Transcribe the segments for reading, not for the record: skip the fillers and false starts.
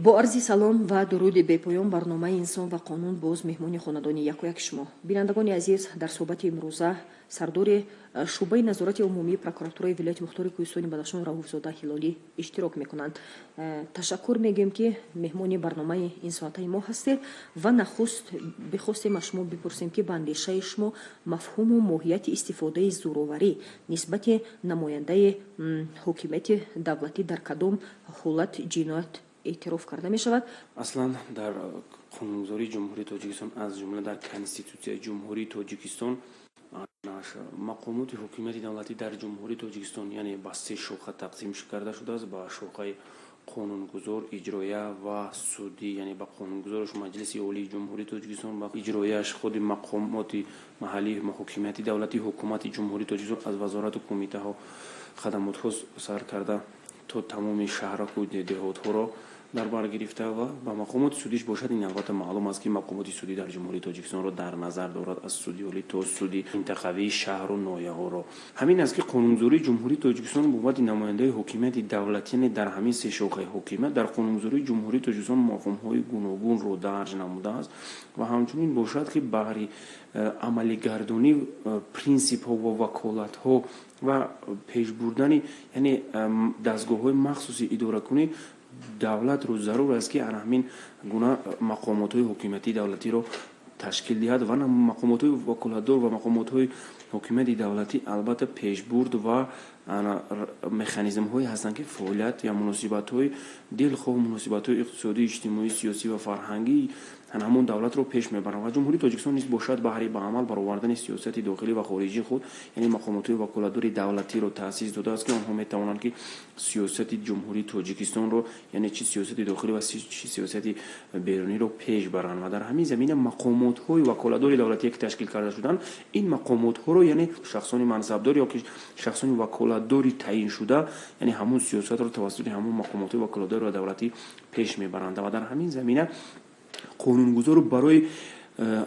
Бо арзи салом ва дуруди бепоён барномаи «Инсон ва қонун» боз меҳмони хонадони якояки шумо. Бинандагони азиз, дар суҳбати имрӯза сардори шӯъбаи назорати умумии прокуратураи вилояти мухтори Кӯҳистони Бадахшон Рауфзода Ҳилолӣ иштирок мекунанд. Ташаккур мегӯем, ки меҳмони барномаи ин соатаи мо ҳастед, ва нахуст бихостем аз шумо бипурсем, ки ба андешаи шумо мафҳуму моҳияти истифодаи зӯроварӣ нисбати намояндаи ҳокимияти давлатӣ дар кадом ҳолат ҷиноят эътироф карда мешавад? Аслан дар қонунгузории Ҷумҳурии Тоҷикистон, аз ҷумла дар Конститутсияи Ҷумҳурии Тоҷикистон, мақомоти ҳокимияти давлатӣ дар Ҷумҳурии Тоҷикистон, яъне ба се шоха тақсим карда шудааст: ба шохаи қонунгузор, иҷроия ва судӣ. Яъне ба қонунгузораш Маҷлиси Олии Ҷумҳурии Тоҷикистон, ба иҷроияш худи мақомоти маҳаллии ҳокимияти давлатӣ, Ҳукумати Ҷумҳурии Тоҷикистон, аз вазорату кумитаҳо, хадамотҳо сар карда то тамоми шаҳраку деҳотҳоро дар бар гирифта, ва ба мақомоти судиш бошад, ин албатта маълум аст, ки мақомоти судӣ дар Ҷумҳурии Тоҷикистонро дар назар дорад, аз суди олӣ то суди минтақавии шаҳру ноҳияҳоро. Ҳамин аст, ки қонунгузории Ҷумҳурии Тоҷикистон бобати намояндаи ҳокимияти давлатӣ, яъне дар ҳамин се шохаи ҳокимият дар қонунгузории Ҷумҳурии Тоҷикистон мафҳумҳои гуногунро дарҷ намудааст, ва ҳамчунин бошад, ки баҳри амалигардонӣ принсипҳо ва ваколатҳо ва пешбурдани, яъне дастгоҳҳои махсуси идоракунӣ давлатро зарур аст, ки ана ҳамин гуна мақомотҳои ҳокимиятии давлатиро ташкил диҳад. Ва мақомотҳои ваколатдор ва мақомотҳои ҳокимияти давлатӣ албатта пешбурд ва механизмҳое ҳастанд, ки фаъолият ё муносибатҳои дилхоҳ, муносибатҳои иқтисодӣ, иҷтимоӣ, сиёсӣ ва фарҳангӣ ҳамон давлатро пеш мебаранд. Ва Ҷумҳурии Тоҷикистон низ бошад, баҳри ба амал баровардани сиёсати дохилӣ ва хориҷии худ, яъне мақомотҳои ваколатдори давлатиро таъсис додааст, ки онҳо метавонанд, ки сиёсати Ҷумҳурии Тоҷикистонро, яъне чи сиёсати дохилӣ ва чи сиёсати беруниро пеш баранд. Ва дар ҳамин замина мақомотҳои ваколатдори давлатие, ки ташкил карда шуданд, ин мақомотҳоро, яъне шахсони мансабдор ё ки шахсони ваколатдори таъиншуда, яъне ҳамон сиёсатро тавассути ҳамон мақомотҳои ваколатдори давлатӣ пеш мебаранд. Ва дар ҳамин замина қонунгузору барои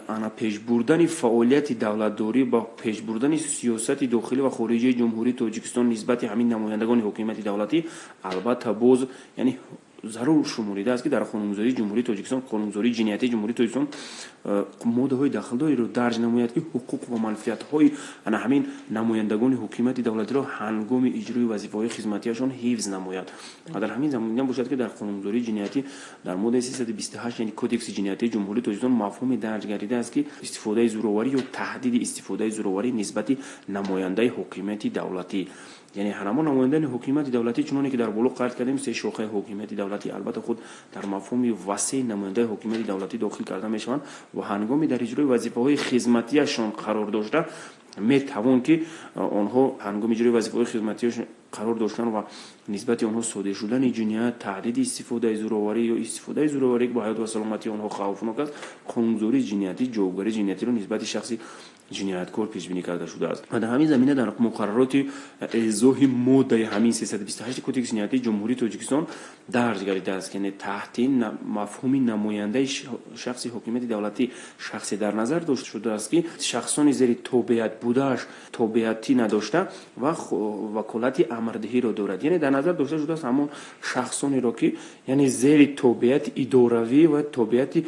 ана пешбурдани фаъолияти давлатдорӣ ба пешбурдани сиёсати дохилӣ ва хориҷии Ҷумҳурии Тоҷикистон нисбати ҳамин намояндагони ҳокимияти давлатӣ албатта боз, яъне зарур шуморидааст, ки дар қонунгузории Ҷумҳурии Тоҷикистон, қонунгузории ҷиноятии Ҷумҳурии Тоҷикистон моддаҳои дахлдориро дарҷ намояд, ки ҳуқуқ ва манфиатҳои ана ҳамин намояндагони ҳокимияти давлатиро ҳангоми иҷрои вазифаҳои хизматиашон ҳифз намояд. Ва дар ҳамин замина бошад, ки дар қонунгузории ҷиноятӣ дар моддаи 328, яъне Кодекси ҷиноятии Ҷумҳурии Тоҷикистон, мафҳуме дарҷ гардидааст, ки истифодаи зӯроварӣ ё таҳдиди истифодаи зӯроварӣ нисбати намояндаи ҳокимияти давлатӣ, яъне ҳамон намояндани ҳокимияти давлатӣ, чуноне ки дар боло қайд кардем, се шохаи ҳокимияти давлатӣ албатта худ дар мафҳуми васеи намояндаи ҳокимияти давлатӣ дохил карда мешаванд, ва ҳангоми дар иҷрои вазифаҳои хизматиашон қарор дошта метавон, ки онҳо ҳангоми иҷрои вазифаҳои хизматиашон қарор доштан ва нисбати онҳо содир шудани ҷиноят, таҳдиди истифодаи зӯроварӣ ё истифодаи зӯроварӣ, ки ба ҳаёт ва саломатии онҳо хавфнок аст, қонунгузории ҷиноятӣ ҷавобгарии ҷиноятиро нисбати шахси ҷинояткор пешбинӣ карда шудааст. Ва дар ҳамин замина дар муқаррароти эзоҳи моддаи ҳамин 328 Кодекси ҷиноятии Ҷумҳурии Тоҷикистон дарҷ гардидааст, ки таҳти мафҳуми намояндаи шахси ҳокимияти давлатӣ шахсе дар назар дошта шудааст, ки шахсони зери тобеат будааш тобеатӣ надошта ва ваколати амрдиҳиро дорад. Яъне дар назар дошта шудааст ҳамон шахсонеро, ки яъне зери тобеати идоравӣ ва тобеати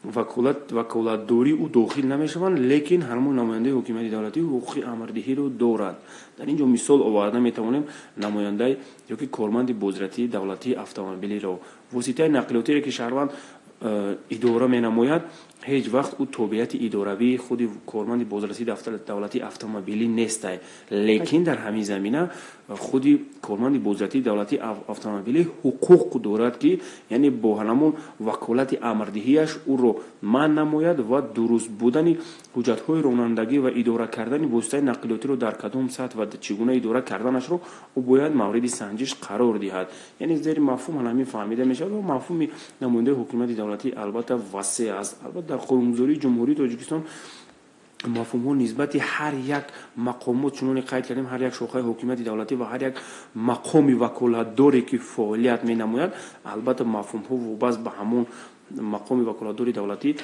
ваколатдории ӯ дохил намешаванд, лекин ҳамон намояндаи ҳокимияти давлатӣ ҳуқуқи амрдиҳиро дорад. Дар ин ҷо мисол оварда метавонем намояндаи ё ки корманди бозратии давлатии автомобилиро. Воситаи нақлиётире, ки шаҳрванд идора менамояд, ҳеҷ вақт ӯ тобеати идоравии худи корманди бозрасии давлатии автомобилӣ нестай, лекин дар ҳамин замина худи корманди бозрасии давлатии автомобилӣ ҳуқуқ дорад, ки яъне бо ҳамон ваколати амрдиҳияш ӯро манъ намояд ва дуруст будани ҳуҷҷатҳои ронандагӣ ва идора кардани воситаи нақлиётиро дар кадом сатҳ ва чӣ гуна идора карданашро ӯ бояд мавриди санҷиш қарор диҳад. Яъне зери мафҳум ҳамин фаҳмида мешавад, ва мафҳуми намояндаи ҳокимияти давлатӣ албатта васеъ аст. Албатта дар қонунгузории Ҷумҳурии Тоҷикистон мафҳумҳо нисбати ҳар як мақомот, чуноне қайд кардем, ҳар як шохаи ҳокимияти давлатӣ ва ҳар як мақоми ваколатдоре, ки фаъолият менамояд, албатта мафҳумҳо вобаст ба ҳамон мақоми ваколатдори давлатӣ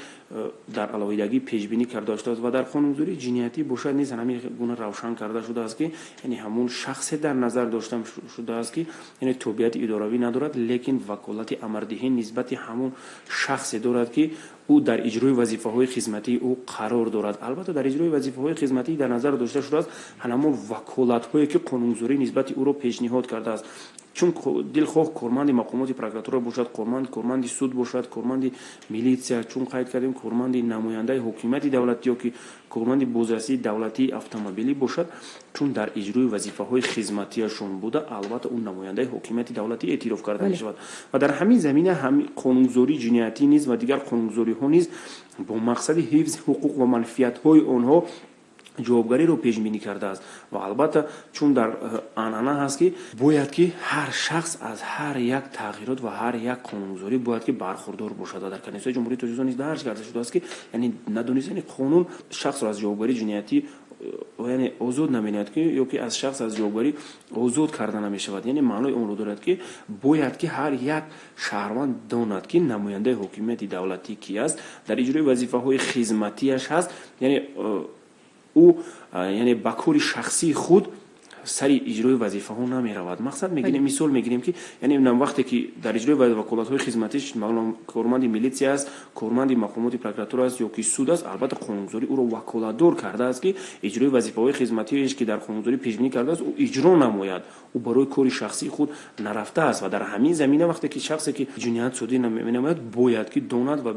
дар алоҳидагӣ пешбинӣ карда шудааст ва дар қонунгузории ҷиноятӣ бошад низ ҳамин гуна равшан карда шудааст, ки яъне ҳамун шахсе дар назар дошта шудааст, ки яъне тобеияти идоравӣ надорад, лекин ваколати амрдиҳӣ нисбати ҳамун шахсе дорад, ки ӯ дар иҷрои вазифаҳои хизматии ӯ қарор дорад. Албатта, дар иҷрои вазифаҳои хизматӣ дар назар дошта шудааст ҳамон ваколатҳое, ки қонунгузорӣ нисбати ӯро пешниҳод кардааст. Чун дилхоҳ корманди мақомоти прокуратура бошад, корманди суд бошад, корманди милитсия, чун қайд кардем, корманди намояндаи ҳокимияти давлатӣ ё ки корманди бозрасии давлатии автомобилӣ бошад, чун дар иҷрои вазифаҳои хизматиашон буда, албатта, ӯ намояндаи ҳокимияти давлатӣ эътироф карда мешавад. Ва дар ҳамин замина қонунгузории ҷиноятӣ низ ва дигар қонунгузориҳо низ бо мақсади ҳифзи ҳуқуқ ва манфиатҳои онҳо ҷавобгариро пешбинӣ кардааст. Ва албатта, чун дар анъана ҳаст, ки бояд ки ҳар шахс аз ҳар як тағйирот ва ҳар як қонунгузорӣ бояд ки бархурдор бошад. Ва дар Конститутсияи Ҷумҳурии Тоҷикистон низ дарҷ карда шудааст, ки яъне надонистани қонун шахсро аз ҷавобгарии ҷиноятӣ яъне озод наменояд, ки ё ки аз шахс аз ҷавобгарӣ озод карда намешавад. Яъне маънои онро дорад, ки бояд ки ҳар як шаҳрванд донад, ки намояндаи ҳокимияти давлатӣ ки аст, дар иҷрои вазифаҳои хизматиаш ҳаст, яъне ӯ яъне ба кори шахсии худ сари иҷрои вазифаҳо намеравад. Мақсад мегирем, мисол мегирем, ки яъне вақте ки дар иҷрои ваколатҳои хизматиш корманди милитсия аст, корманди мақомоти прокуратура аст ё ки суд аст, албатта, қонунгузорӣ ӯро ваколатдор кардааст, ки иҷрои вазифаҳои хизматиеш, ки дар қонунгузорӣ пешбинӣ кардааст, ӯ иҷро намояд. Ӯ барои кори шахсии худ нарафтааст. Ва дар ҳамин замина вақте ки шахсе ки ҷиноят содир менамояд, бояд ки донад ва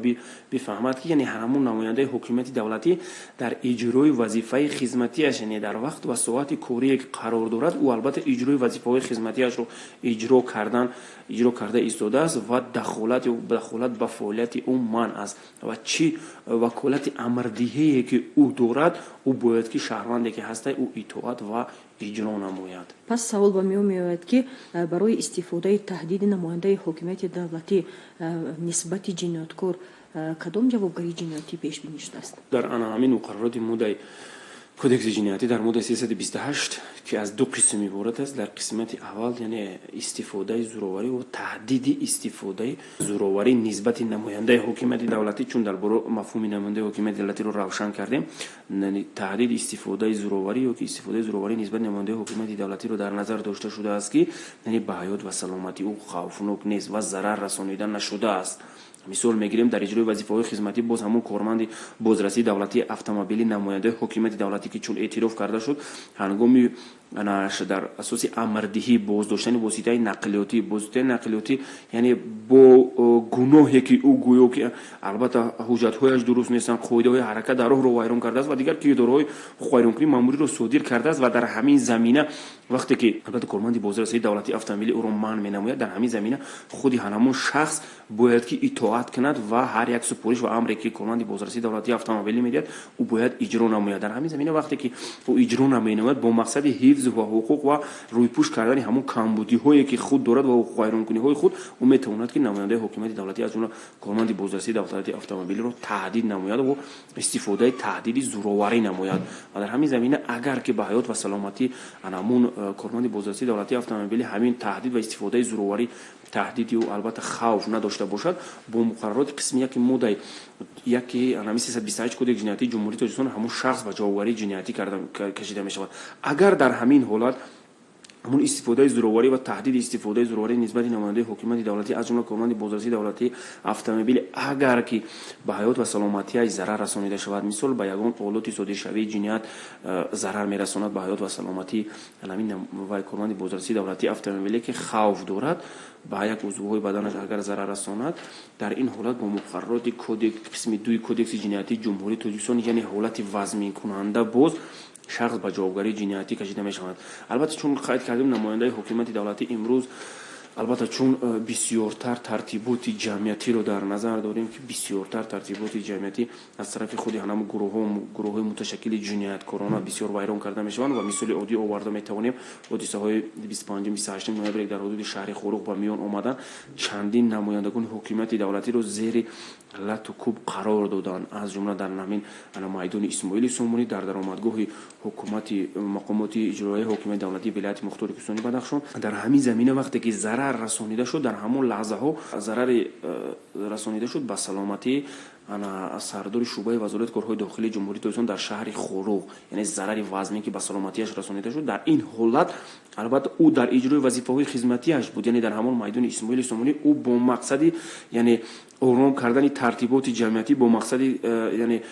бифаҳмад, ки яъне ҳамун намояндаи ҳокимияти давлатӣ дар иҷрои вазифаи хизматиаш, яъне дар вақт ва соати корие ки қарор дорад, ӯ албатта иҷрои вазифаҳои хизматиашро иҷро карда истодааст ва дахолат ба фаъолияти ӯ манъ аст. Ва чӣ ваколати амрдиҳие, ки ӯ дорад, ӯ бояд ки шаҳрванде ки ҳаста, ӯ итоат ва иҷро намояд. Пас савол ба миён меояд, ки барои истифодаи таҳдиди намояндаи ҳокимияти давлатӣ нисбати ҷинояткор кадом ҷавобгарии ҷиноятӣ пешбинӣ шудааст? Дар ана ҳамин муқаррароти моддаи Кодекси ҷиноятӣ дар моддаи 328, ки аз ду қисм иборат аст, дар қисмати аввал, яъне истифодаи зӯроварӣ ва таҳдиди истифодаи зӯроварӣ нисбати намояндаи ҳокимияти давлатӣ, чун дар боро мафҳуми намояндаи ҳокимияти давлатиро равшан кардем, таҳдиди истифодаи зӯроварӣ ё ки истифодаи зӯроварӣ нисбати намояндаи ҳокимияти давлатиро дар назар дошта шудааст, ки яъне ба ҳаёт ва саломатии ӯ хавфнок нест ва зарар расонида нашудааст. Мисол мегирем, дар иҷрои вазифаҳои хизматӣ боз ҳамун корманди бозрасии давлатии автомобилӣ, намояндаи ҳокимияти давлатӣ, ки чун эътироф карда шуд, ҳангоми дар асоси амрдиҳӣ боздоштани воситаи нақлиётӣ, яъне бо гуноҳе ки ӯ гӯё ки албатта ҳуҷҷатҳояш дуруст нестанд, қоидаҳои ҳаракат дар роҳро вайрон кардааст ва дигар кирдорҳои ҳуқуқвайронкунии маъмуриро содир кардааст. Ва дар ҳамин замина вақте ки албатта корманди бозрасии давлатии автомобилӣ ӯро манъ менамояд, дар ҳамин замина худи ҳамон шахс бояд ки итоат кунад ва ҳар як супориш ва амре, ки корманди бозрасии давлатии автомобилӣ медиҳад, ӯ бояд иҷро намояд. Дар ҳамин замина вақте ки ӯ иҷро наменамояд, бо мақсади ҳифз ва ҳуқуқ ва рӯйпӯш кардани ҳамон камбудиҳое, ки худ дорад, ва ҳуқуқвайронкуниҳои худ, ӯ метавонад, ки намояндаи ҳокимияти давлатӣ, аз ҷумла корманди бозрасии давлатии автомобилиро таҳдид намояд ва истифодаи таҳдиди зӯроварӣ намояд. Ва дар ҳамин замина агар ки ба ҳаёт ва саломатӣ ҳамун корманди бозрасии давлатии автомобилӣ ҳамин таҳдид ва истифодаи зӯроварӣ, таҳдиди ӯ албатта хавф надошта бошад, бо муқаррароти қисми яки моддаи яки ҳамин 328 Кодекси ҷиноятии Ҷумҳурии Тоҷикистон ҳамун шахс ба ҷавобгарии ҷиноятӣ кашида мешавад. Агар дар ҳамин ҳолат ҳамун истифодаи зӯроварӣ ва таҳдиди истифодаи зӯроварӣ нисбати намояндаи ҳокимияти давлатӣ, аз ҷумла корманди бозрасии давлатии автомобилӣ, агар ки ба ҳаёт ва саломатиаш зарар расонида шавад, мисол, ба ягон олоти содиршавии ҷиноят зарар мерасонад ба ҳаёт ва саломатии ҳамин вай корманди бозрасии давлатии автомобиле, ки хавф дорад, ба як узвҳои баданаш агар зарар расонад, дар ин ҳолат бо муқаррароти қисми дуи Кодекси ҷиноятии Ҷумҳурии Тоҷикистон, яъне ҳолати вазминкунанда, боз шахс ба ҷавобгарии ҷиноятӣ кашида мешавад. Албатта, чун қайд кардем, намояндаи ҳокимияти давлатӣ имрӯз албатта, чун бисёртар тартиботи ҷамъиятиро дар назар дорем, ки бисёртар тартиботи ҷамъиятӣ аз тарафи худи ҳамон гурӯҳҳои муташаккили ҷинояткорона бисёр вайрон карда мешаванд. Ва мисоли оддӣ оварда метавонем ҳодисаҳои 25, 28 ноябре, дар ҳудуди шаҳри Хоруғ ба миён омаданд, чандин намояндагони ҳокимияти давлатиро зери лату куб қарор доданд, аз ҷумла дар ҳамин майдони Исмоили Сомонӣ, дар даромадгоҳи ҳукумати мақомоти иҷроияи ҳокимияти давлатии вилояти мухтори Кӯҳистони Бадахшон. Дар ҳамин замина вақте ки зарар расонида шуд, дар ҳамон лаҳзаҳо зарари расонида шуд ба саломатии сардори шӯъбаи вазорати корҳои дохилии Ҷумҳурии Тоҷикистон дар шаҳри Хоруғ, яъне зарари вазнин, ки ба саломатиаш расонида шуд. Дар ин ҳолат албатта ӯ дар иҷрои вазифаҳои хизматиаш буд, яъне дар ҳамон майдони Исмоили Сомонӣ ӯ бо мақсади, яъне ором кардани тартиботи ҷамъиятӣ, бо мақсади яъне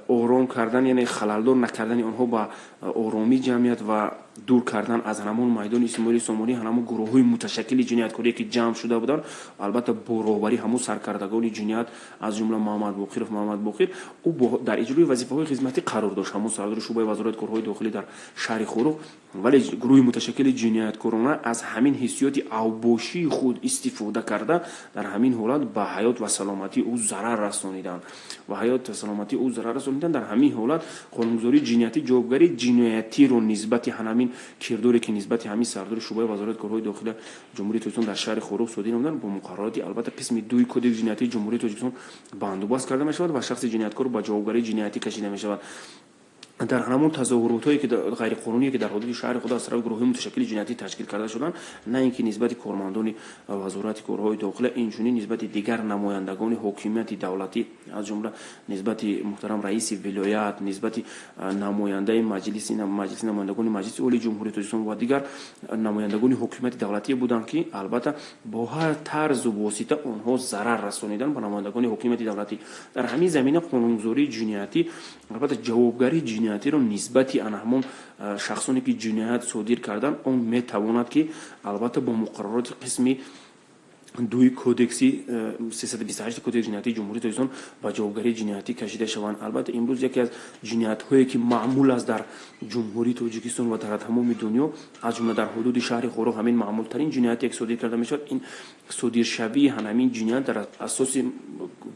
ором кардан, яъне халалдор накардани онҳо ба оромии ҷамъият ва дур кардан аз ҳамон майдони Исмоили Сомонӣ ҳамон гурӯҳҳои муташаккили ҷинояткорие, ки ҷамъ шуда буданд, албатта бо роҳбарии ҳамон саркардагони ҷиноят, аз ҷумла Муҳаммад Боқиров Муҳаммад Боқир, ӯ дар иҷрои вазифаҳои хизматӣ қарор дошт, ҳамон сардори шӯъбаи вазорати корҳои дохилӣ дар шаҳри Хоруғ. Вале гурӯҳи муташаккили ҷинояткорона аз ҳамин ҳиссиёти авбошии худ истифода карда, дар ҳамин ҳолат ба ҳаёт ва саломатии ӯ зарар расониданд ва ҳаёт ва саломатии ӯ зарар расониданд. Дар ҳамин ҳолат қонунгузории ҷиноятӣ ҷавобгарии ҷиноятиро нисбати ҳамин кирдоре, ки нисбати ҳамин сардори шӯъбаи вазорати корҳои дохилии Ҷумҳурии Тоҷикистон дар шаҳри Хоруғ содир намуданд, бо муқаррароти албатта қисми 2 Кодекси ҷиноятии Ҷумҳурии Тоҷикистон бандубаст карда мешавад ва шахси ҷинояткор ба ҷавобгарии ҷиноятӣ кашида мешавад. Дар ҳамон тазоҳуротҳое, ки ғайриқонуние, ки дар ҳудуди шаҳри худ аз тарафи гурӯҳҳои муташаккили ҷиноятӣ ташкил карда шуданд, на ин ки нисбати кормандони вазорати корҳои дохила, инчунин нисбати дигар намояндагони ҳокимияти давлатӣ, аз ҷумла нисбати муҳтарам раиси вилоят, нисбати намояндаи маҷлиси намояндагони Маҷлиси Олии Ҷумҳурии Тоҷикистон ва дигар намояндагони ҳокимияти давлатӣ буданд, ки албатта бо ҳар тарзу восита онҳо зарар расониданд ба намояндагони ҳокимияти давлатӣ. Дар ҳамин замина қонунгузории ҷиноятӣ албатта ҷавобгарии ҷиноятиро нисбати ана ҳамон шахсоне, ки ҷиноят содир карданд, он метавонад, ки албатта бо муқаррароти қисми 2 кодекси 328 Кодекси ҷиноятии Ҷумҳурии Тоҷикистон ба ҷавобгарии ҷиноятӣ кашида шаванд. Албатта имрӯз яке аз ҷиноятҳое, ки маъмул аст дар Ҷумҳурии Тоҷикистон ва дар тамоми дунё, аз ҷумла дар ҳудуди шаҳри Хоруғ, ҳамин маъмултарин ҷинояте, ки содир карда мешавад, ин содиршавии ҳамин ҷиноят дар асоси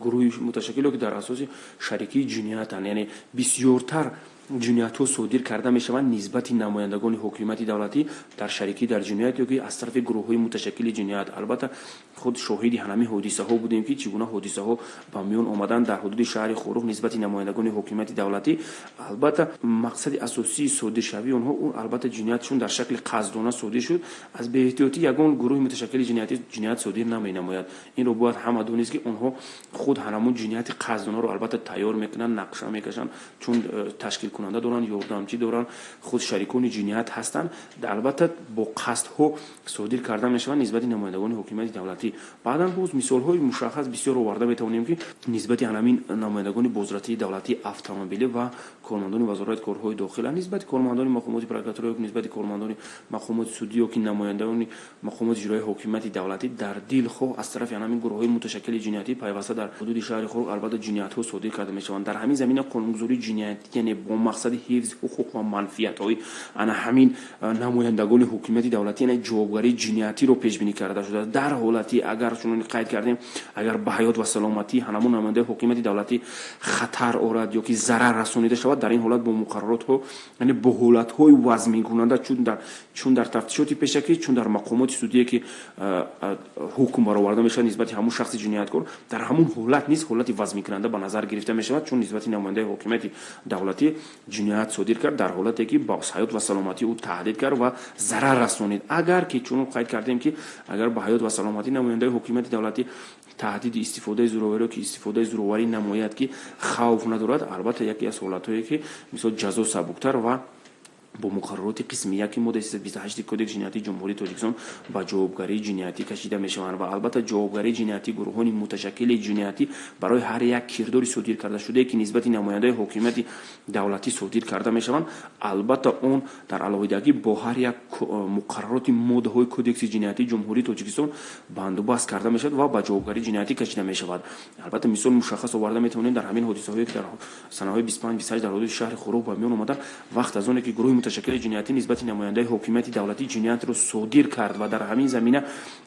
гурӯҳи муташаккиле, ки дар асоси шарикии ҷиноятанд, яъне бисёртар ҷиноятҳо содир карда мешаванд нисбати намояндагони ҳокимияти давлатӣ дар шарикӣ дар ҷиноят ё ки аз тарафи гурӯҳҳои муташаккили ҷиноят. Албатта худ шоҳиди ҳамин ҳодисаҳо будем, ки чӣ гуна ҳодисаҳо ба миён омаданд дар ҳудуди шаҳри Хоруғ нисбати намояндагони ҳокимияти давлатӣ. Албатта мақсади асосии содиршавии онҳо он албатта ҷиноятшон дар шакли қасдона содир шуд. Аз беэҳтиётӣ ягон гурӯҳи муташаккили ҷиноятӣ ҷиноят содир наменамояд. Инро бояд ҳама донист, ки онҳо худ ҳамон ҷинояти қасдонаро албатта тайёр мекунанд, нақша мекашанд, чун ташкилкунанда доранд, ёрдамчӣ доранд, худ шарикони ҷиноят ҳастанд. Албатта бо қасдҳо содир карда мешаванд нисбати намояндагони ҳокимияти давлатӣ. Баъдан боз мисолҳои мушаххас бисёр оварда метавонем, ки нисбати ҳамин намояндагони бозрасии давлатии автомобилӣ ва кормандони вазорати корҳои дохила, нисбати кормандони мақомоти прокуратура ё нисбати кормандони мақомоти судӣ ё ки намояндагони мақомоти иҷроияи ҳокимияти давлатӣ дар дилхоҳ аз тарафи ҳамин гурӯҳҳои муташаккили ҷиноятӣ пайваста дар ҳудуди шаҳри Хоруғ албатта ҷиноятҳо содир карда мешаванд. Дар ҳамин замина қонунгузории ҷиноятӣ, яъне бо мақсади ҳифзи ҳуқуқ ва манфиатҳои ана ҳамин намояндагони ҳокимияти давлатӣ, яъне ҷавобгарии ҷиноятиро пешбинӣ карда шудааст. Дар ҳолати агар чунон қайд кардем, агар ба ҳаёт ва саломатии ҳамон намояндаи ҳокимияти давлатӣ хатар орад ё ки зарар расонида шавад, дар ин ҳолат бо муқарраротҳо, яъне бо ҳолатҳои вазминкунанда, чун дар тафтишоти пешакӣ, чун дар мақомоти судие, ки ҳукм бароварда мешавад нисбати ҳамон шахси ҷинояткор, дар ҳамон ҳолат низ ҳолати вазминкунанда ба назар гирифта мешавад, чун нисбати намояндаи ҳокимияти давлатӣ ҷиноят содир кард дар ҳолате, ки ба ҳаёт ва саломатии ӯ таҳдид кард ва зарар расонид. Агар ки чунон қайд кардем, ки агар ба ҳаёт ва саломатии намояндаи ҳокимияти давлатӣ таҳдиди истифодаи зӯровариро, ки истифодаи зӯроварӣ намояд, ки хавф надорад, албатта яке аз ҳолатҳое, ки мисол ҷазо сабуктар ва бо муқаррароти қисми 1 моддаи 328 Кодекси ҷиноятии Ҷумҳурии Тоҷикистон ба ҷавобгарии ҷиноятӣ кашида мешаванд. Ва албатта ҷавобгарии ҷиноятӣ гурӯҳони муташаккили ҷиноятӣ барои ҳар як кирдори содир карда шудае, ки нисбати намояндаи ҳокимияти давлатӣ содир карда мешаванд, албатта он дар алоҳидагӣ бо ҳар як муқаррароти моддаҳои Кодекси ҷиноятии Ҷумҳурии Тоҷикистон бандубаст карда мешавад ва ба ҷавобгарии ҷиноятӣ кашида мешавад. Албатта мисол мушаххас оварда метавонем дар ҳамин ҳодисаҳое, ки дар санаҳои 25-28 дар ҳудуди шаҳри Хоруғ ба миён омаданд, вақт аз оне ки гурӯҳи муташаккили ҷиноятӣ нисбати намояндаи ҳокимияти давлатӣ ҷиноятро содир кард ва дар ҳамин замина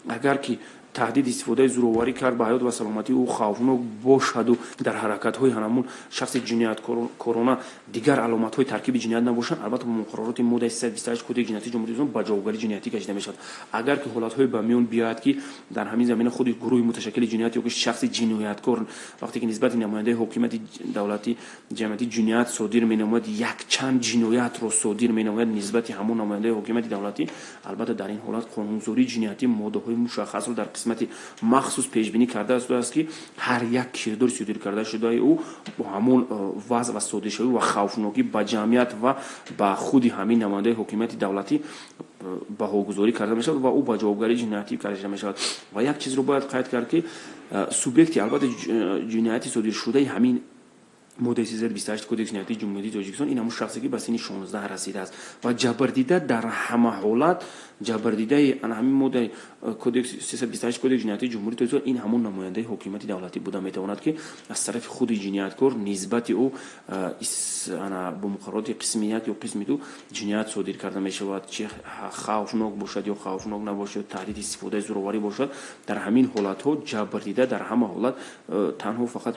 агар ки Таҳдид истифодаи зӯроварӣ кард, ба ҳаёт ва саломатии ӯ хавфнок бошаду дар ҳаракатҳои ҳанамун шахси ҷинояткорона дигар аломатҳои таркиби ҷиноят набошанд, албатта, бо муқаррароти моддаи 328 Кодекси ҷиноятии Ҷумҳурии Тоҷикистон ба ҷавобгарии ҷиноятӣ кашида мешавад. Агар ки ҳолатҳое ба миён биёяд, ки дар ҳамин замина худи гурӯҳи муташаккили ҷиноят ё ки шахси ҷинояткор, вақте ки нисбати намояндаи ҳокимияти давлатӣ ҷамъиятӣ ҷиноят содир менамояд, якчанд ҷиноятро содир менамояд нисбати ҳамон намояндаи ҳокимияти давлатӣ, албатта, дар ин ҳолат қонунгузории ҷиноятӣ моддаҳои мушаххасро дар қисмати махсус пешбинӣ кардааст, ки ҳар як кирдори содир карда шудаи ӯ бо ҳамон вазъ ва содиршавӣ ва хавфнокӣ ба ҷамъият ва ба худи ҳамин намояндаи ҳокимияти давлатӣ баҳогузорӣ карда мешавад ва ӯ ба ҷавобгарии ҷиноятӣ кашида мешавад. Ва як чизро бояд қайд кард, ки субъекти, албатта, ҷинояти содиршудаи ҳамин моддаи 328 Кодекси ҷиноятии Ҷумҳурии Тоҷикистон ин ҳамон шахсе, ки ба синни 16 расидааст, ва ҷабрдида дар ҳама ҳолат, ҷабрдидаи ана ҳамин моддаи кодекс 328 Кодекси ҷиноятии Ҷумҳурии Тоҷикистон ин ҳамон намояндаи ҳокимияти давлатӣ буда метавонад, ки аз тарафи худи ҷинояткор нисбати ӯ ана бо муқаррароти қисми як ё қисми ду ҷиноят содир карда мешавад, чи хавфнок бошад ё хавфнок набошад, таҳдиди истифодаи зӯроварӣ бошад. Дар ҳамин ҳолатҳо ҷабрдида дар ҳама ҳолат танҳо фақат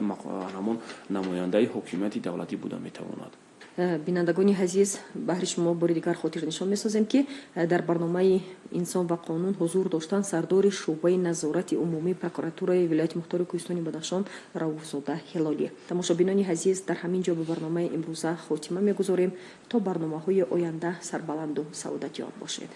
ҳамон намояндаи ҳокимияти давлатӣ буда метавонад. Бинандагони азиз, баҳри шумо бори дигар хотирнишон месозем, ки дар барномаи «Инсон ва қонун» ҳузур доштанд сардори шӯъбаи назорати умумии прокуратураи вилояти мухтори Кӯҳистони Бадахшон Рауфзода Ҳилолӣ. Тамошобинони азиз, дар ҳамин ҷо ба барномаи имрӯза хотима мегузорем. То барномаҳои оянда сарбаланду саодатёб бошед.